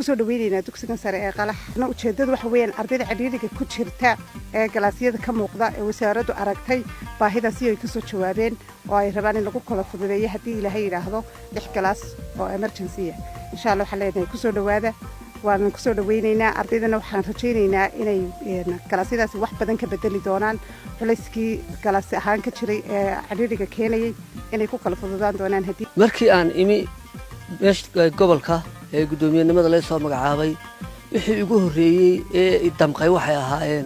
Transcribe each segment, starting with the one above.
Kusoo dhaweynaynaa dugsigan sare ee Qalax. Ujeedadu waxa weeyaan ardayda cidhiidhiga ku jirta ee galaasyada ka muuqda ee wasaaraddu aragtay baahidaasi ay kasoo jawaabeen oo ay rabaan in lagu kala fududeeyo, haddii Ilaahay yidhaahdo, lix galaas oo emergency ah, insha Allah. Waxaan leenahay kusoo dhawaada, waanan kusoo dhaweynaynaa ardaydana. Waxaan rajaynaynaa inay galaasyadaasi wax badan ka bedeli doonaan culayskii galaas ahaan ka jiray ee cidhiidhiga keenayay, inay ku kala fududaan doonaan haddii Markii aan imi meesha gobolka ee guddoomiyenimada lay soo magacaabay, wixii igu horreeyey ee i damqay waxay ahaayeen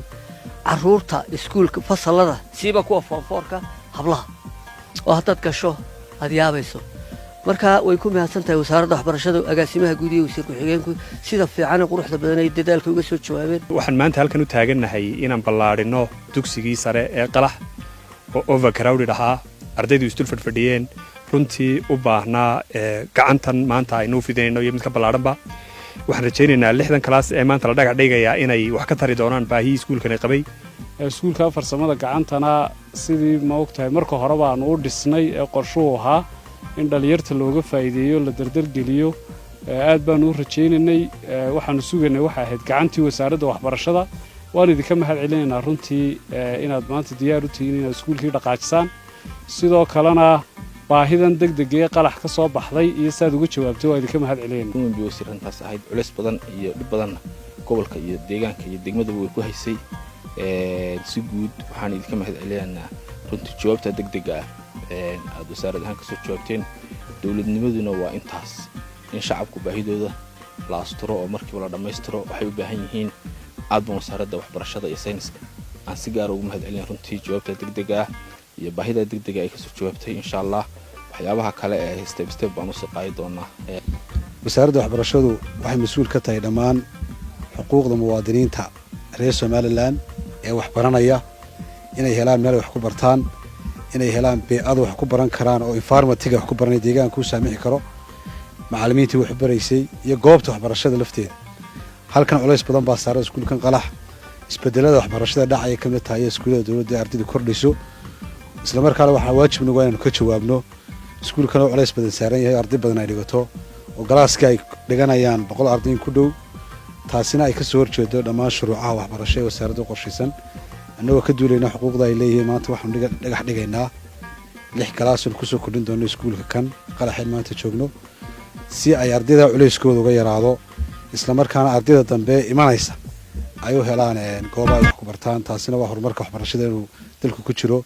carruurta iskuulka fasallada, siiba kuwa form four-ka hablaha, oo haddaad gasho aad yaabayso. Marka way ku mahadsan tahay wasaaradda waxbarashada, agaasimaha guud iyo wasiir ku-xigeenku, sida fiicane quruxda badan ay dadaalka uga soo jawaabeen. Waxaan maanta halkan u taagannahay inaan ballaadhinno dugsigii sare ee Qalax oo overcrowded ahaa, ardaydu isdul fadhfadhiyeen, runtii u baahnaa gacantan maanta aynuu fidinayno iyo mid ka ballaadhanba. Waxaan rajaynaynaa 60 kalaas ee maanta la dhagax dhigayaa inay wax ka tari doonaan baahihii iskuulkani qabay. Iskuulka farsamada gacantana sidii, ma ogtahay, marka hore baanu u dhisnay ee qorshuhu ahaa in dhallinyarta looga faa'iideeyo, la dardargeliyo. Aad baanu u rajaynaynay. Waxaanu sugaynay waxay ahayd gacantii wasaaradda waxbarashada. Waan idinka mahad celinaynaa runtii inaad maanta diyaar u tihiin inaad iskuulkii dhaqaajisaan. Sidoo kalena baahidan degdega ee Qalax ka soo baxday iyo saad uga jawaabtay waa idinka mahad celinayna. Wasiir, arrintaas ahayd culays badan iyo dhib badanna gobolka iyo deegaanka iyo degmadaba way ku haysay. Si guud waxaan idinka mahad celinaynaa runtii jawaabta degdega ah aad wasaarad ahaan kasoo jawaabteen. Dowladnimaduna waa intaas, in shacabku baahidooda la asturo oo markiiba la dhammaystiro waxay u baahan yihiin. Aad baan wasaaradda waxbarashada iyo sayniska aan si gaara ugu mahad celina runtii jawaabta degdega ah iyo baahida degdega ay kasoo jawaabtay. Insha Allah, waxyaabaha kale ee step step baan usii qaadi doonaa. Wasaaradda waxbarashadu waxay mas-uul ka tahay dhammaan xuquuqda muwaadiniinta reer Somaliland ee wax baranaya, inay helaan meel ay wax ku bartaan, inay helaan bee'ada wax ku baran karaan oo environment-iga wax ku baranaya deegaanka u saamixi karo, macallimiintii wax baraysay iyo goobta waxbarashada lafteeda. Halkan culays badan baa saaran iskuulkan Qalax. Isbedelada waxbarashada dhacaya ka mid tahay iskuullada dowladda ardaydu kordhayso. Islamarkaana waxaa waajib nagu inaynu ka jawaabno iskuulkan oo culays badan saaran yahay, arday badan ay dhigato oo galaaskii ay dhiganayaan 100 ardayn ku dhow, taasina ay ka soo horjeedo dhammaan shuruucaha waxbarasho ee wasaaradda qorshaysan. Annagoo ka duulayna xuquuqda ay leeyihiin, maanta waxaanu dhagax dhigaynaa lix galaasoon kusoo kordhin doono iskuulka kan Qalaxeen maanta joogno, si ay ardayda culayskooda uga yaraado, islamarkaana ardayda dambe imanaysa ay u helaan gooba ay wax ku bartaan. Taasina waa horumarka waxbarashada inuu dalku ku jiro.